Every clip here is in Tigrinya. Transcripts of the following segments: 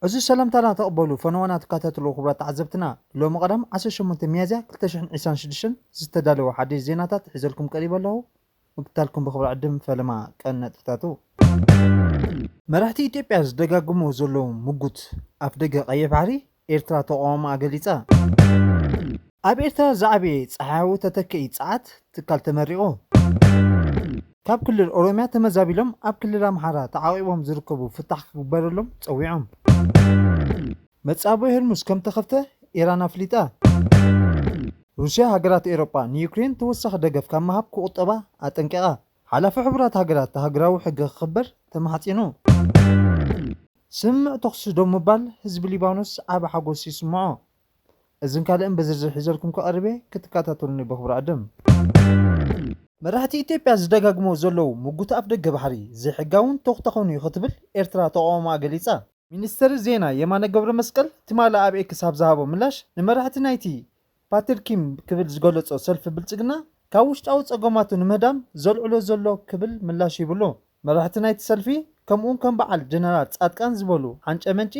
እዚ ሰላምታና ተቐበሉ፣ ፈነዋና ትከታተሉ ክቡራት ተዓዘብትና። ሎሚ ቀዳም ዓሰርተ ሸሞንተ ሚያዝያ ክልተ ሽሕን ዕስራን ሽዱሽተን ዝተዳለወ ሓድሽ ዜናታት ሒዘልኩም ቀሪበ ኣለኹ። ምክታልኩም ብኽብሪ ዕድም። ፈለማ ቀን ነጥብታቱ። መራሕቲ ኢትዮጵያ ዝደጋግሞ ዘለዉ ምጉት ኣፍደገ ቀይሕ ባሕሪ፣ ኤርትራ ተቓውሞኣ ገሊጻ። ኣብ ኤርትራ ዝዓበየ ጸሓያዊ ተተኪ ጸዓት ትካል ተመሪቑ። ካብ ክልል ኦሮምያ ተመዛቢሎም ኣብ ክልል ኣምሓራ ተዓቂቦም ዝርከቡ ፍታሕ ክግበረሎም ጸዊዖም። መጻብቦ ሆርሙዝ ከም ተኸፍተ ኢራን ኣፍሊጣ። ሩስያ ሃገራት ኤውሮጳ ንዩክሬን ተወሳኺ ደገፍ ካብ ምሃብ ክቑጠባ ኣጠንቂቓ። ሓላፊ ሕቡራት ሃገራት ሃገራዊ ሕጊ ክኽበር ተማሕጺኑ። ስምምዕ ተኹሲ ደው ምባል ህዝቢ ሊባኖስ ዓቢ ሓጎስ ይስምዖ። እዝን ካልእን ብዝርዝር ሒዘልኩም ክቐርብ እየ፣ ክትከታተሉኒ ብኽብሪ ዕድም። መራሕቲ ኢትዮጵያ ዝደጋግሞ ዘለዉ ምጉት ኣፍደገ ባሕሪ ዘይሕጋውን ተኹታኹን እዩ ክትብል ኤርትራ ተቓውሞኣ ገሊጻ። ሚኒስተር ዜና የማነ ገብረ መስቀል ትማሊ ኣብ ኤክስ ኣብ ዝሃቦ ምላሽ፣ ንመራሕቲ ናይቲ ፓትር ኪም ክብል ዝገለጾ ሰልፊ ብልጽግና ካብ ውሽጣዊ ጸገማቱ ንምህዳም ዘልዕሎ ዘሎ ክብል ምላሽ ሂብሉ። መራሕቲ ናይቲ ሰልፊ ከምኡውን ከም በዓል ጀነራል ጻድቃን ዝበሉ ሓንጨ መንጪ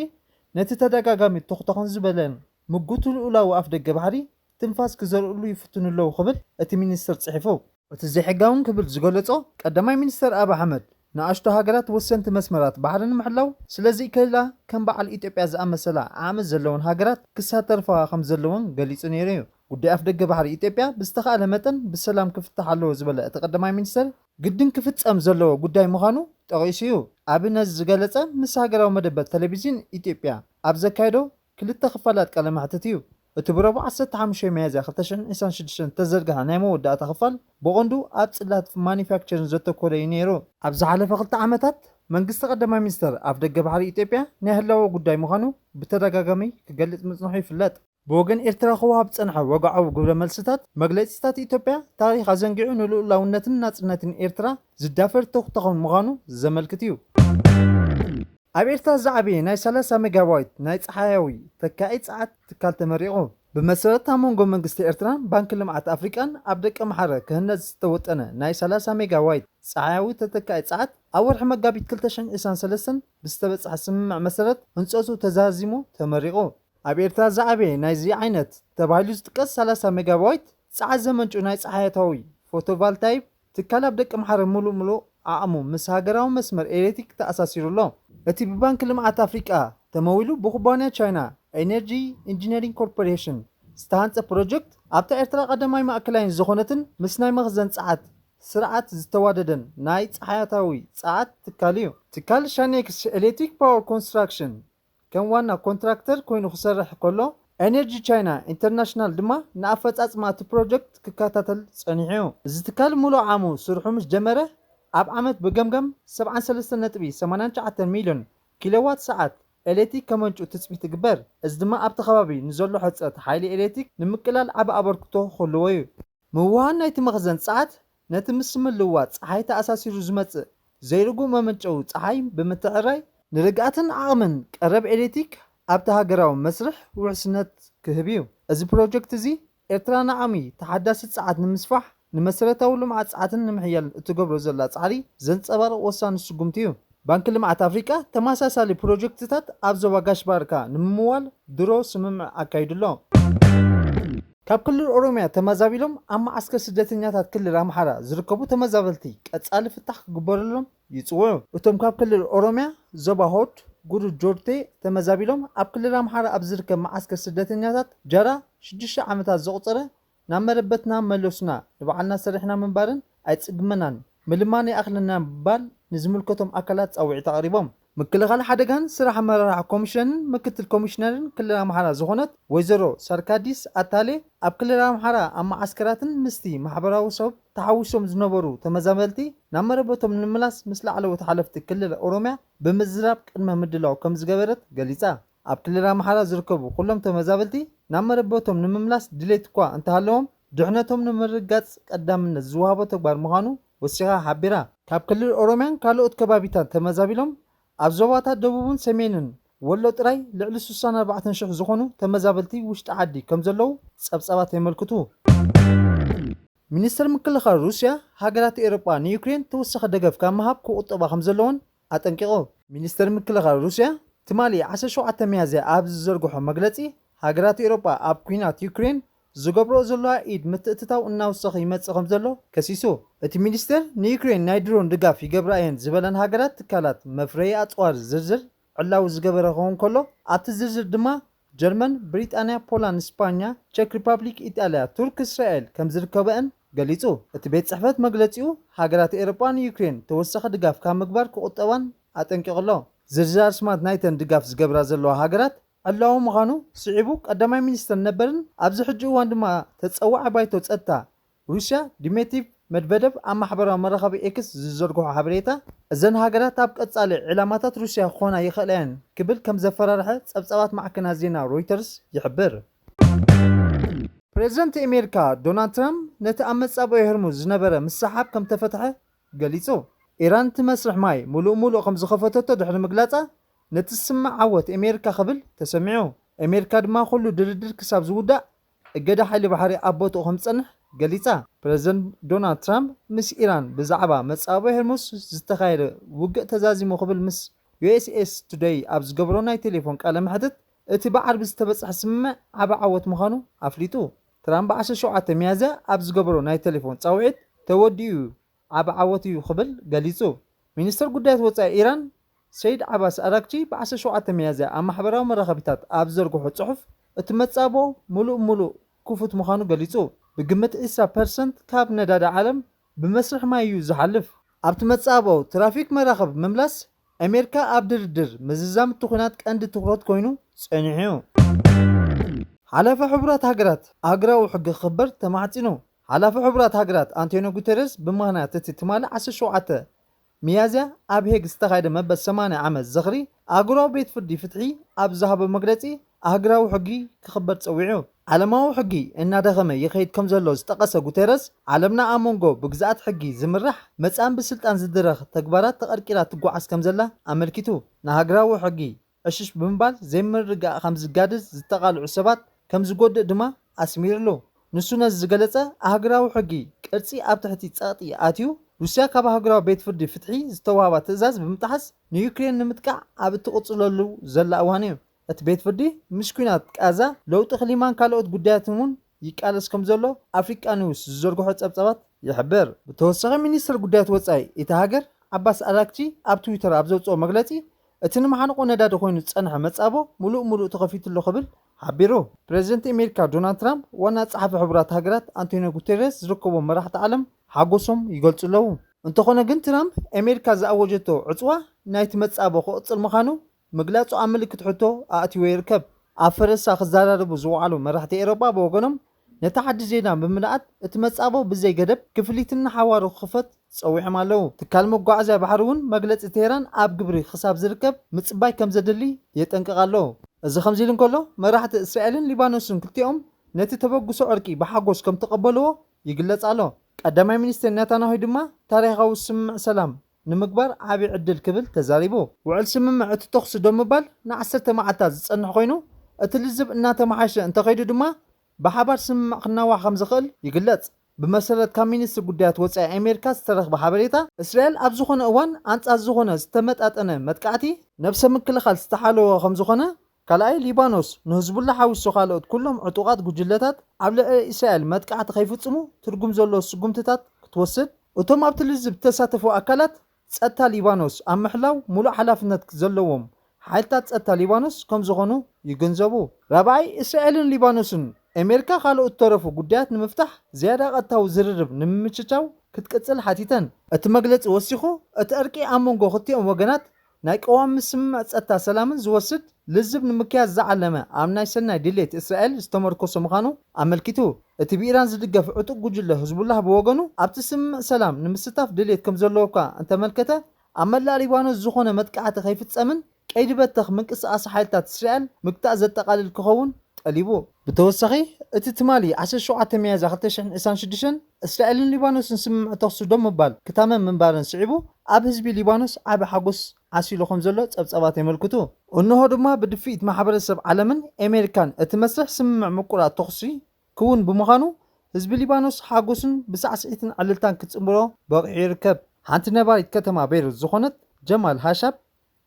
ነቲ ተደጋጋሚ ተኹታኹን ዝበለን ምጉት ልኡላዊ ኣፍደገ ባሕሪ ትንፋስ ክዘርእሉ ይፍትኑ ኣለዉ ክብል እቲ ሚኒስተር ጽሒፉ። እቲ ዘይሕጋውን ክብል ዝገለጾ ቀዳማይ ሚኒስተር ኣብ ኣሕመድ፣ ንኣሽቱ ሃገራት ወሰንቲ መስመራት ባሕሪ ንምሕላው ስለዚ ይክእላ ከም በዓል ኢትዮጵያ ዝኣመሰላ ዓቕሚ ዘለወን ሃገራት ክሳተርፋ ከም ዘለወን ገሊጹ ነይሩ እዩ። ጉዳይ ኣፍደገ ባሕሪ ኢትዮጵያ ብዝተኻእለ መጠን ብሰላም ክፍታሕ ኣለዎ ዝበለ እቲ ቀዳማይ ሚኒስተር፣ ግድን ክፍጸም ዘለዎ ጉዳይ ምዃኑ ጠቒሱ እዩ። ኣብ ነዚ ዝገለጸ ምስ ሃገራዊ መደበር ቴሌቪዥን ኢትዮጵያ ኣብ ዘካየዶ ክልተ ክፋላት ቃለ መሕትት እዩ። እቲ ብረቡዕ ዓሰርተ ሓሙሽተ ሚያዝያ ክልተ ሽሕን ዕስራን ሽዱሽተን ዝተዘርግሐ ናይ መወዳእታ ክፋል ብቐንዱ ኣብ ጽላት ማኑፋክቸሪንግ ዘተኮረ እዩ ነይሩ። ኣብ ዝሓለፈ ክልተ ዓመታት መንግስቲ ቀዳማይ ሚኒስተር ኣፍደገ ባሕሪ ኢትዮጵያ ናይ ህላወ ጉዳይ ምዃኑ ብተደጋጋሚ ክገልጽ ምጽንሑ ይፍለጥ። ብወገን ኤርትራ ክወሃብ ዝጸንሐ ወግዓዊ ግብረ መልስታት፣ መግለጺታት ኢትዮጵያ ታሪኽ ኣዘንጊዑ ንልኡላውነትን ናጽነትን ኤርትራ ዝዳፈር ተኹታኹን ምዃኑ ዘመልክት እዩ። ኣብ ኤርትራ ዝዓበየ ናይ ሰላሳ ሜጋዋይት ናይ ጸሓያዊ ተካኢ ጸዓት ትካል ተመሪቑ። ብመሰረት ኣብ መንጎ መንግስቲ ኤርትራን ባንኪ ልምዓት ኣፍሪቃን ኣብ ደቀምሓረ ክህነጽ ዝተወጠነ ናይ ሰላሳ ሜጋዋይት ጸሓያዊ ተተካኢ ጸዓት ኣብ ወርሒ መጋቢት ክልተ ሽሕን ዕስራን ሰለስተን ብዝተበጽሐ ስምምዕ መሰረት ህንጸቱ ተዛዚሙ ተመሪቑ። ኣብ ኤርትራ ዝዓበየ ናይዚ ዓይነት ተባሂሉ ዝጥቀስ ሰላሳ ሜጋዋይት ጸዓት ዘመንጩ ናይ ጸሓያታዊ ፎቶቫልታይክ ትካል ኣብ ደቀምሓረ ምሉእ ምሉእ ዓቕሙ ምስ ሃገራዊ መስመር ኤሌክትሪክ ተኣሳሲሩ ኣሎ። እቲ ብባንኪ ልምዓት ኣፍሪቃ ተመዊሉ ብኩባንያ ቻይና ኤነርጂ ኢንጂነሪንግ ኮርፖሬሽን ዝተሃንጸ ፕሮጀክት ኣብታ ኤርትራ ቀዳማይ ማእከላይን ዝኾነትን ምስ ናይ መኽዘን ጸዓት ስርዓት ዝተዋደደን ናይ ጸሓያታዊ ጸዓት ትካል እዩ። ትካል ሻኔክስ ኤሌክትሪክ ፓወር ኮንስትራክሽን ከም ዋና ኮንትራክተር ኮይኑ ክሰርሕ ከሎ፣ ኤነርጂ ቻይና ኢንተርናሽናል ድማ ንኣፈጻጽማ እቲ ፕሮጀክት ክከታተል ጸኒሑ እዩ። እዚ ትካል ምሉእ ዓሙ ስርሑ ምስ ጀመረ፣ ኣብ ዓመት ብገምገም ሰብዓን ሰለስተን ነጥቢ ሰማንያን ትሽዓተን ሚልዮን ኪሎዋት ሰዓት ኤሌክትሪክ ከመንጩ ትጽቢት ይግበር። እዚ ድማ ኣብቲ ከባቢ ንዘሎ ሕጽረት ሓይሊ ኤሌክትሪክ ንምቅላል ዓቢ ኣበርክቶ ክህልዎ እዩ። ምውህሃድ ናይቲ መኽዘን ጸዓት ነቲ ምስ ምልዋጥ ጸሓይ ተኣሳሲሩ ዝመጽእ ዘይርጉእ መመንጨዊ ጸሓይ ብምትዕርራይ፣ ንርግኣትን ዓቕምን ቀረብ ኤሌክትሪክ ኣብቲ ሃገራዊ መስርሕ ውሕስነት ክህብ እዩ። እዚ ፕሮጀክት እዚ፣ ኤርትራ ንዓቕሚ ተሓዳሲ ጸዓት ንምስፋሕ፣ ንመሰረታዊ ልምዓት ጸዓትን ንምሕያልን እትገብሮ ዘላ ጻዕሪ ዘንጸባርቕ ወሳኒ ስጉምቲ እዩ። ባንኪ ልምዓት ኣፍሪቃ ተመሳሳሊ ፕሮጀክትታት ኣብ ዞባ ጋሽ ባርካ ንምምዋል ድሮ ስምምዕ ኣካይዱ ኣሎ። ካብ ክልል ኦሮምያ ተመዛቢሎም ኣብ መዓስከር ስደተኛታት ክልል ኣምሓራ ዝርከቡ ተመዛበልቲ ቀጻሊ ፍታሕ ክግበረሎም ይጽውዑ። እቶም ካብ ክልል ኦሮምያ ዞባ ሆድ ጉዱ ጆርቴ ተመዛቢሎም ኣብ ክልል ኣምሓራ ኣብ ዝርከብ መዓስከር ስደተኛታት ጃራ ሽዱሽተ ዓመታት ዘቑጸረ ናብ መረበትና መለሱና፣ ንባዕልና ሰሪሕና ምንባርን ኣይጽግመናን፣ ምልማን ይኣኽለና ብምባል ንዝምልከቶም ኣካላት ጻውዒት ኣቕሪቦም። ምክልኻል ሓደጋን ስራሕ ኣመራርሓ ኮሚሽንን ምክትል ኮሚሽነርን ክልል ኣምሓራ ዝኾነት ወይዘሮ ሳርካዲስ ኣታሌ፣ ኣብ ክልል ኣምሓራ ኣብ መዓስከራትን ምስቲ ማሕበራዊ ሰብ ተሓዊሶም ዝነበሩ ተመዛበልቲ ናብ መረበቶም ንምምላስ ምስ ላዕለዎት ሓለፍቲ ክልል ኦሮምያ ብምዝራብ ቅድመ ምድላው ከም ዝገበረት ገሊጻ። ኣብ ክልል ኣምሓራ ዝርከቡ ኩሎም ተመዛበልቲ ናብ መረበቶም ንምምላስ ድሌት እኳ እንተሃለዎም፣ ድሕነቶም ንምርግጋጽ ቀዳምነት ዝወሃቦ ተግባር ምዃኑ ወሲኻ ሓቢራ። ካብ ክልል ኦሮምያን ካልኦት ከባቢታት ተመዛቢሎም ኣብ ዞባታት ደቡብን ሰሜንን ወሎ ጥራይ ልዕሊ ስሳን ኣርባዕተን ሽሕ ዝኾኑ ተመዛበልቲ ውሽጢ ዓዲ ከም ዘለዉ ጸብጻባት የመልክቱ። ሚኒስተር ምክልኻል ሩስያ፣ ሃገራት ኤውሮጳ ንዩክሬን ተወሳኺ ደገፍ ካብ ምሃብ ክቑጠባ ከም ዘለወን ኣጠንቂቑ። ሚኒስተር ምክልኻል ሩስያ ትማሊ ዓሰርተ ሸውዓተ ሚያዝያ ኣብ ዝዘርግሖ መግለጺ፣ ሃገራት ኤውሮጳ ኣብ ኲናት ዩክሬን ዝገብርኦ ዘለዋ ኢድ ምትእትታው እናወሰኸ ይመጽእ ከም ዘሎ ከሲሱ። እቲ ሚኒስቴር፣ ንዩክሬን ናይ ድሮን ድጋፍ ይገብራ እየን ዝበለን ሃገራት ትካላት መፍረዪ ኣጽዋር ዝርዝር ዕላዊ ዝገበረ ክኸውን ከሎ፣ ኣብቲ ዝርዝር ድማ ጀርመን፣ ብሪጣንያ፣ ፖላንድ፣ ስፓኛ፣ ቸክ ሪፓብሊክ፣ ኢጣልያ፣ ቱርክ፣ እስራኤል ከም ዝርከበአን ገሊጹ። እቲ ቤት ጽሕፈት መግለጺኡ፣ ሃገራት ኤውሮጳ ንዩክሬን ተወሳኺ ድጋፍ ካብ ምግባር ክቑጠባን ኣጠንቂቑ ኣሎ። ዝርዝር ኣስማት ናይተን ድጋፍ ዝገብራ ዘለዋ ሃገራት ዕላዊ ምዃኑ ስዒቡ፣ ቀዳማይ ሚኒስትር ነበርን ኣብዚ ሕጂ እዋን ድማ ተጸዋዒ ባይቶ ጸጥታ ሩስያ ዲሜትሪ መድቨደቭ ኣብ ማሕበራዊ መራኸቢ ኤክስ ዝዘርግሖ ሓበሬታ፣ እዘን ሃገራት ኣብ ቀጻሊ ዕላማታት ሩስያ ክኾና ይኽእላ እየን ክብል ከም ዘፈራርሐ ጸብጻባት ማዕከናት ዜና ሮይተርስ ይሕብር። ፕሬዚደንት ኣሜሪካ ዶናልድ ትራምፕ ነቲ ኣብ መጻብኦ ሆርሙዝ ዝነበረ ምስሓብ ከም ተፈትሐ ገሊጹ። ኢራን እቲ መስርሕ ማይ ምሉእ ምሉእ ከም ዝኸፈተቶ ድሕሪ ምግላጻ፣ ነቲ ዝስማዕ ዓወት ኣሜሪካ ክብል ተሰሚዑ። ኣሜሪካ ድማ ኩሉ ድርድር ክሳብ ዝውዳእ እገዳ ሓይሊ ባሕሪ ኣብ ቦትኡ ከም ዝጸንሕ ገሊጻ። ፕሬዚደንት ዶናልድ ትራምፕ ምስ ኢራን ብዛዕባ መጻብኦ ሆርሙዝ ዝተኻየደ ውግእ ተዛዚሙ ክብል ምስ ዩ ኤስ ኤስ ቱደይ ኣብ ዝገበሮ ናይ ቴሌፎን ቃለ መሕትት፣ እቲ ብዓርቢ ዝተበጽሐ ስምምዕ ዓቢ ዓወት ምዃኑ ኣፍሊጡ። ትራምፕ ብ ዓሰርተ ሸውዓተ ሚያዝያ ኣብ ዝገበሮ ናይ ቴሌፎን ጻውዒት፣ ተወዲኡ እዩ፣ ዓቢ ዓወት እዩ ክብል ገሊጹ። ሚኒስትር ጉዳያት ወጻኢ ኢራን ሰይድ ዓባስ ኣራግቺ ብ ዓሰርተ ሸውዓተ ሚያዝያ ኣብ ማሕበራዊ መራኸቢታት ኣብ ዘርግሖ ጽሑፍ፣ እቲ መጻብኦ ምሉእ ምሉእ ክፉት ምዃኑ ገሊጹ። ብግምት ዕስራ ፐርሰንት ካብ ነዳዲ ዓለም ብመስርሕ ማይ እዩ ዝሓልፍ። ኣብቲ መጻብኦ ትራፊክ መራኽብ ምምላስ ኣሜሪካ ኣብ ድርድር ምዝዛም እቲ ኲናት ቀንዲ ትኹረት ኮይኑ ጸኒሑ እዩ። ሓላፊ ሕቡራት ሃገራት ኣህጉራዊ ሕጊ ክኽበር ተማሕጺኑ። ሓላፊ ሕቡራት ሃገራት ኣንቶኒዮ ጉተረስ ብምኽንያት እቲ ትማሊ ዓሰርተ ሸውዓተ ሚያዝያ ኣብ ሄግ ዝተኻየደ መበል ሰማንያ ዓመት ዝኽሪ ኣህጉራዊ ቤት ፍርዲ ፍትሒ ኣብ ዝሃቦ መግለጺ ኣህጉራዊ ሕጊ ክኽበር ጸዊዑ። ዓለማዊ ሕጊ እናደኸመ ይኸይድ ከም ዘሎ ዝጠቐሰ ጉተረስ፣ ዓለምና ኣብ መንጎ ብግዝኣት ሕጊ ዝምራሕ መጻን ብስልጣን ዝድረኽ ተግባራት ተቐርቂራ ትጓዓዝ ከም ዘላ ኣመልኪቱ። ንሃገራዊ ሕጊ ዕሽሽ ብምባል ዘይምርግጋእ ከም ዝጋድድ ዝተቓልዑ ሰባት ከም ዝጎድእ ድማ ኣስሚሩሉ። ንሱ ነዚ ዝገለጸ፣ ኣህጉራዊ ሕጊ ቅርጺ ኣብ ትሕቲ ጸቕጢ ኣትዩ፣ ሩስያ ካብ ኣህጉራዊ ቤት ፍርዲ ፍትሒ ዝተዋህባ ትእዛዝ ብምጥሓስ ንዩክሬን ንምጥቃዕ ኣብ እትቕጽለሉ ዘላ እዋን እዩ። እቲ ቤት ፍርዲ ምስ ኲናት ቃዛ፣ ለውጢ ክሊማን ካልኦት ጉዳያትን እውን ይቃለስ ከም ዘሎ ኣፍሪቃ ኒውስ ዝዘርግሖ ጸብጻባት ይሕብር። ብተወሳኺ ሚኒስትር ጉዳያት ወጻኢ እታ ሃገር ዓባስ ኣራግቺ ኣብ ትዊተር ኣብ ዘውጽኦ መግለጺ፣ እቲ ንመሓንቆ ነዳዲ ኮይኑ ዝጸንሐ መጻቦ ምሉእ ምሉእ ተኸፊቱ ኣሎ ክብል ሓቢሩ። ፕሬዚደንት ኣሜሪካ ዶናልድ ትራምፕ ዋና ጸሓፊ ሕቡራት ሃገራት ኣንቶኒዮ ጉቴሬስ ዝርከቦም መራሕቲ ዓለም ሓጎሶም ይገልጹ ኣለዉ። እንተኾነ ግን ትራምፕ ኣሜሪካ ዝኣወጀቶ ዕጽዋ ናይቲ መጻቦ ክቕጽል ምዃኑ ምግላጹ ኣብ ምልክት ሕቶ ኣእትይዎ ይርከብ። ኣብ ፈረንሳ ክዘራረቡ ዝወዓሉ መራሕቲ ኤውሮጳ ብወገኖም ነቲ ሓድሽ ዜና ብምንኣድ እቲ መጻቦ ብዘይ ገደብ ክፍሊትን ንሓዋሩ ክኽፈት ጸዊዖም ኣለዉ። ትካል መጓዓዝያ ባሕሪ እውን መግለጺ ቴህራን ኣብ ግብሪ ክሳብ ዝርከብ ምጽባይ ከም ዘድሊ የጠንቅቕ ኣሎ። እዚ ከምዚ ኢሉ እንከሎ፣ መራሕቲ እስራኤልን ሊባኖስን ክልቲኦም ነቲ ተበግሶ ዕርቂ ብሓጎስ ከም ተቐበልዎ ይግለጽ ኣሎ። ቀዳማይ ሚኒስትር ኔታንያሁ ድማ ታሪኻዊ ስምምዕ ሰላም ንምግባር ዓቢ ዕድል ክብል ተዛሪቡ። ውዕል ስምምዕ እቲ ተኹሲ ደው ምባል ንዓሰርተ መዓልታት ዝጸንሕ ኮይኑ፣ እቲ ልዝብ እናተመሓየሸ እንተኸይዱ ድማ ብሓባር ስምምዕ ክናዋሕ ከም ዝኽእል ይግለጽ። ብመሰረት ካብ ሚኒስትሪ ጉዳያት ወጻኢ ኣሜሪካ ዝተረኽበ ሓበሬታ፣ እስራኤል ኣብ ዝኾነ እዋን ኣንጻር ዝኾነ ዝተመጣጠነ መጥቃዕቲ ነብሰ ምክልኻል ዝተሓለወ ከም ዝኾነ፣ ካልኣይ ሊባኖስ ንህዝቡላ ሓዊሱ ካልኦት ኩሎም ዕጡቓት ጉጅለታት ኣብ ልዕሊ እስራኤል መጥቃዕቲ ከይፍጽሙ ትርጉም ዘለዎ ስጉምትታት ክትወስድ፣ እቶም ኣብቲ ልዝብ ዝተሳተፉ ኣካላት ጸጥታ ሊባኖስ ኣብ ምሕላው ሙሉእ ሓላፍነት ዘለዎም ሓይልታት ጸጥታ ሊባኖስ ከም ዝኾኑ ይግንዘቡ። ራብዓይ፣ እስራኤልን ሊባኖስን ኣሜሪካ ካልኦት ዝተረፉ ጉዳያት ንምፍታሕ ዝያዳ ቀጥታዊ ዝርርብ ንምምችቻው ክትቅጽል ሓቲተን። እቲ መግለጺ ወሲኹ፣ እቲ ዕርቂ ኣብ መንጎ ክልቲኦም ወገናት ናይ ቀዋሚ ስምምዕ ጸጥታ ሰላምን ዝወስድ ልዝብ ንምክያድ ዝዓለመ ኣብ ናይ ሰናይ ድሌት እስራኤል ዝተመርኮሰ ምዃኑ ኣመልኪቱ። እቲ ብኢራን ዝድገፍ ዕጡቕ ጉጅለ ህዝቡላህ ብወገኑ ኣብቲ ስምምዕ ሰላም ንምስታፍ ድሌት ከም ዘለዎ እኳ እንተመልከተ፣ ኣብ መላእ ሊባኖስ ዝኾነ መጥቃዕቲ ከይፍጸምን ቀይዲ በተኽ ምንቅስቓስ ሓይልታት እስራኤል ምግታእ ዘጠቓልል ክኸውን ጠሊቡ። ብተወሳኺ፣ እቲ ትማሊ ዓሰርተ ሸውዓተ ሚያዝያ ክልተ ሽሕን ዕስራን ሽዱሽተን እስራኤልን ሊባኖስን ስምምዕ ተኹሲ ደው ምባል ክታመም ምንባረን ስዒቡ፣ ኣብ ህዝቢ ሊባኖስ ዓቢ ሓጎስ ዓሲሉ ከም ዘሎ ጸብጻባት የመልክቱ። እንሆ ድማ ብድፍኢት ማሕበረሰብ ዓለምን ኣሜሪካን እቲ መስርሕ ስምምዕ ምቁራጽ ተኹሲ ክውን ብምዃኑ፣ ህዝቢ ሊባኖስ ሓጎሱን ብሳዕስዒትን ዕልልታን ክጽንብሮ በቒዑ ይርከብ። ሓንቲ ነባሪት ከተማ ቤይሩት ዝኾነት ጀማል ሃሻብ፣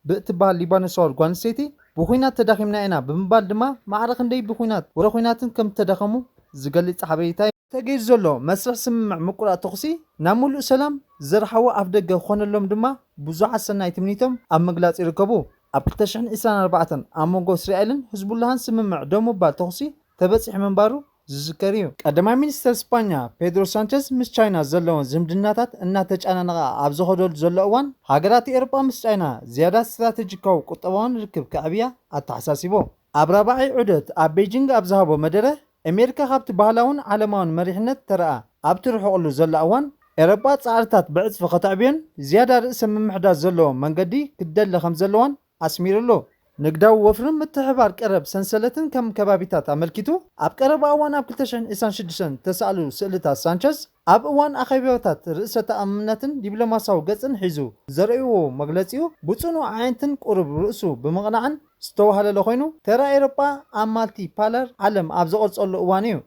ብእትበሃል ሊባኖሳዊት ጓል ኣንስተይቲ ብኹናት ተዳኺምና ኢና ብምባል ድማ ማዕረ ክንደይ ብኹናት ወረ ኹናትን ከም ተዳኸሙ ዝገልጽ ሓበሬታ እዩ። ተገይሩ ዘሎ መስርሕ ስምምዕ ምቁራጥ ተኹሲ ናብ ሙሉእ ሰላም ዘርሓዎ ኣፍ ደገ ክኾነሎም ድማ ብዙሓት ሰናይ ትምኒቶም ኣብ ምግላጽ ይርከቡ። ኣብ ክልተ ሽሕን ዕስራን ኣርባዕተን ኣብ መንጎ እስራኤልን ህዝቡላህን ስምምዕ ደው ምባል ተኹሲ ተበጺሑ ምንባሩ ዝዝከር እዩ። ቀዳማይ ሚኒስተር ስጳኛ ፔድሮ ሳንቸዝ ምስ ቻይና ዘለዎን ዝምድናታት እናተጨናነቐ ኣብ ዝኸደሉ ዘሎ እዋን፣ ሃገራት ኤውሮጳ ምስ ቻይና ዝያዳ ስትራተጂካዊ ቁጠባውን ርክብ ከዕብያ ኣተሓሳሲቦ። ኣብ ራብዓይ ዑደት ኣብ ቤጂንግ ኣብ ዝሃቦ መደረ፣ ኣሜሪካ ካብቲ ባህላውን ዓለማውን መሪሕነት ተረኣ ኣብ ትርሕቐሉ ዘላ እዋን፣ ኤውሮጳ ጻዕርታት ብዕጽፊ ከተዕብዮን ዝያዳ ርእሰ ምምሕዳር ዘለዎ መንገዲ ክትደሊ ከም ዘለዋን ኣስሚሩሉ። ንግዳዊ ወፍርን ምትሕባር ቀረብ ሰንሰለትን ከም ከባቢታት ኣመልኪቱ፣ ኣብ ቀረባ እዋን ኣብ ክልተ ሽሕን ዕስራን ሽዱሽተን ዝተሳእሉ ስእልታት ሳንቸዝ፣ ኣብ እዋን ኣኼባታት ርእሰ ተኣማንነትን ዲፕሎማሲያዊ ገጽን ሒዙ ዘርእይዎ መግለጺኡ፣ ብጽኑዕ ኣዒንትን ቁሩብ ርእሱ ብምቕናዕን ዝተዋህለለ ኮይኑ፣ ተራ ኤውሮጳ ኣብ ማልቲ ፓላር ዓለም ኣብ ዝቐርጸሉ እዋን እዩ።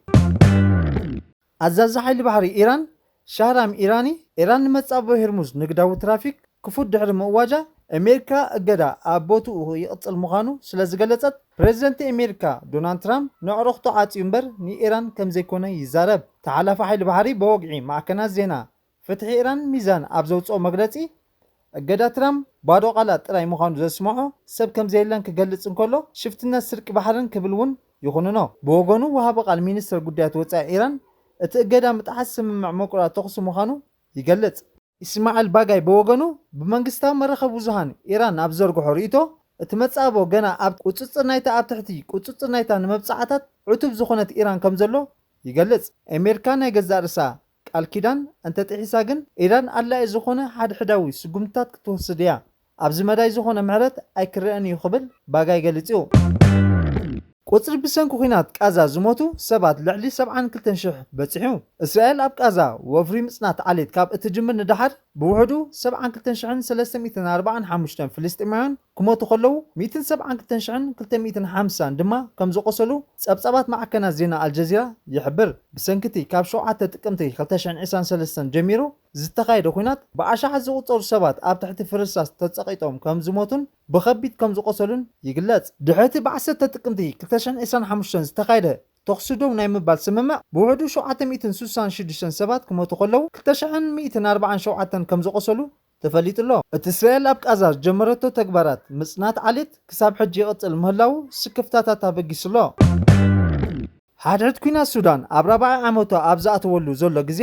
ኣዛዚ ሓይሊ ባሕሪ ኢራን ሻህራም ኢራኒ፣ ኢራን ንመጻብቦ ሄርሙዝ ንግዳዊ ትራፊክ ክፉት ድሕሪ ምእዋጃ፣ ኣሜሪካ እገዳ ኣብ ቦትኡ ይቕጽል ምዃኑ ስለ ዝገለጸት፣ ፕሬዚደንት ኣሜሪካ ዶናልድ ትራምፕ ንዕሩኽቱ ዓጽዩ እምበር ንኢራን ከም ዘይኮነ ይዛረብ። ተሓላፊ ሓይሊ ባሕሪ ብወግዒ ማዕከናት ዜና ፍትሒ ኢራን ሚዛን ኣብ ዘውጽኦ መግለጺ፣ እገዳ ትራምፕ ባዶ ቃላት ጥራይ ምዃኑ ዘስምዖ ሰብ ከም ዘየለን ክገልጽ እንከሎ፣ ሽፍትነት ስርቂ ባሕርን ክብል እውን ይኹንኖ። ብወገኑ ወሃቢ ቃል ሚኒስተር ጉዳያት ወጻኢ ኢራን፣ እቲ እገዳ ምጥሓስ ስምምዕ ምቁራጽ ተኹሲ ምዃኑ ይገልጽ። ኢስማዒል ባጋይ ብወገኑ፣ ብመንግስታዊ መራኸቢ ብዙሃን ኢራን ኣብ ዘርግሖ ርእይቶ፣ እቲ መጻብቦ ገና ኣብ ቁጽጽር ናይታ ኣብ ትሕቲ ቁጽጽር ናይታ ንመብጽዓታት ዕቱብ ዝኾነት ኢራን ከም ዘሎ ይገልጽ። ኣሜሪካ ናይ ገዛእ ርእሳ ቃል ኪዳን እንተጥሒሳ ግን፣ ኢራን ኣድላዪ ዝኾነ ሓድሕዳዊ ስጉምትታት ክትወስድ እያ። ኣብዚ መዳይ ዝኾነ ምሕረት ኣይክረኣን እዩ ክብል ባጋይ ገሊጹ። ቁጽሪ ብሰንኪ ኲናት ቃዛ ዝሞቱ ሰባት ልዕሊ ሰብዓን ክልተን ሽሕ በጺሑ። እስራኤል ኣብ ቃዛ ወፍሪ ምጽናት ዓሌት ካብ እትጅምር ንደሓር ብውሕዱ ሰብዓን ክልተን ሽሕን ሰለስተ ሚእትን ኣርባዓን ሓሙሽተን ፍልስጤማውያን ክሞቱ ከለዉ፣ ሚእትን ሰብዓን ክልተን ሽሕን ክልተ ሚእትን ሓምሳን ድማ ከም ዝቖሰሉ ጸብጻባት ማዕከናት ዜና ኣልጀዚራ ይሕብር። ብሰንኪ እቲ ካብ ሸውዓተ ጥቅምቲ ክልተ ሽሕን ዕስራን ሰለስተን ጀሚሩ ዝተኻየደ ኲናት፣ ብኣሽሓት ዝቑጸሩ ሰባት ኣብ ትሕቲ ፍርስራስ ተጸቒጦም ከም ዝሞቱን ብኸቢድ ከም ዝቖሰሉን ይግለጽ። ድሕሪ እቲ ብዓሰርተ ጥቅምቲ ክልተ ሽሕን ዕስራን ሓሙሽተን ዝተኻየደ ተኹሲ ደው ናይ ምባል ስምምዕ፣ ብውሕዱ ሸውዓተ ሚእትን ስሳን ሽዱሽተን ሰባት ክሞቱ ከለዉ፣ ክልተ ሽሕን ሚእትን ኣርባዓን ሸውዓተን ከም ዝቖሰሉ ተፈሊጡ ኣሎ። እቲ እስራኤል ኣብ ቃዛ ዝጀመረቶ ተግባራት ምጽናት ዓሌት ክሳብ ሕጂ ይቕጽል ምህላዉ ስክፍታታት ኣበጊሱ ኣሎ። ሓድሕድ ኲናት ሱዳን ኣብ ራብዓይ ዓመቱ ኣብ ዝኣተወሉ ዘሎ ግዜ፣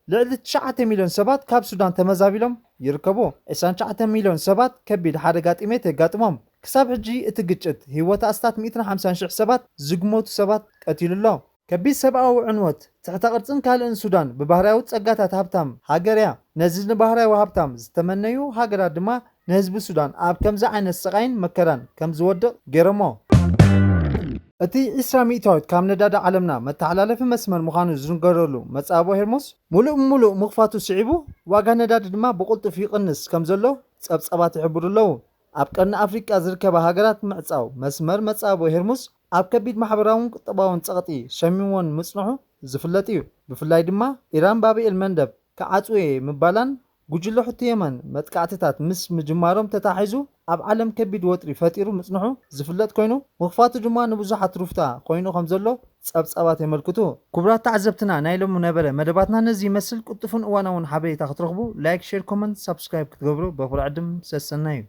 ልዕሊ ትሽዓተ ሚልዮን ሰባት ካብ ሱዳን ተመዛቢሎም ይርከቡ። ዕስራን ትሽዓተ ሚልዮን ሰባት ከቢድ ሓደጋ ጥሜት የጋጥሞም። ክሳብ ሕጂ እቲ ግጭት ህይወት ኣስታት ሚእትን ሓምሳን ሽሕ ሰባት ዝግመቱ ሰባት ቀቲሉ ኣሎ። ከቢድ ሰብኣዊ ዕንወት፣ ትሕተ ቅርጽን ካልእን ሱዳን ብባህርያዊ ጸጋታት ሃብታም ሃገር እያ። ነዚ ንባህርያዊ ሃብታም ዝተመነዩ ሃገራት ድማ ንህዝቢ ሱዳን ኣብ ከምዚ ዓይነት ስቓይን መከራን ከም ዝወድቕ ገይሮሞ። እቲ ዕስራ ሚእታዊት ካብ ነዳዲ ዓለምና መተሓላለፊ መስመር ምዃኑ ዝንገረሉ መጻብቦ ሄርሙዝ፣ ሙሉእ ብሙሉእ ምኽፋቱ ስዒቡ፣ ዋጋ ነዳዲ ድማ ብቕልጡፍ ይቕንስ ከም ዘሎ ጸብጻባት ይሕብሩ ኣለዉ። ኣብ ቀርኒ ኣፍሪቃ ዝርከባ ሃገራት ምዕጻው መስመር መጻብቦ ሄርሙዝ ኣብ ከቢድ ማሕበራውን ቁጠባውን ጸቕጢ ሸሚምወን ምጽንሑ ዝፍለጥ እዩ። ብፍላይ ድማ ኢራን ባብ ኤል መንደብ ክዓጽው እየ ምባላን ጉጅለ ሑቲ የመን መጥቃዕትታት ምስ ምጅማሮም ተታሒዙ ኣብ ዓለም ከቢድ ወጥሪ ፈጢሩ ምጽንሑ ዝፍለጥ ኮይኑ፣ ምኽፋቱ ድማ ንብዙሓት ሩፍታ ኮይኑ ከም ዘሎ ጸብጻባት የመልክቱ። ክቡራት ተዓዘብትና፣ ናይ ሎሚ ነበረ መደባትና ነዚ ይመስል። ቅልጡፍን እዋናውን ሓበሬታ ክትረኽቡ ላይክ፣ ሼር፣ ኮመንት፣ ሳብስክራይብ ክትገብሩ በኹሪ ዕድም ሰሰናዩ።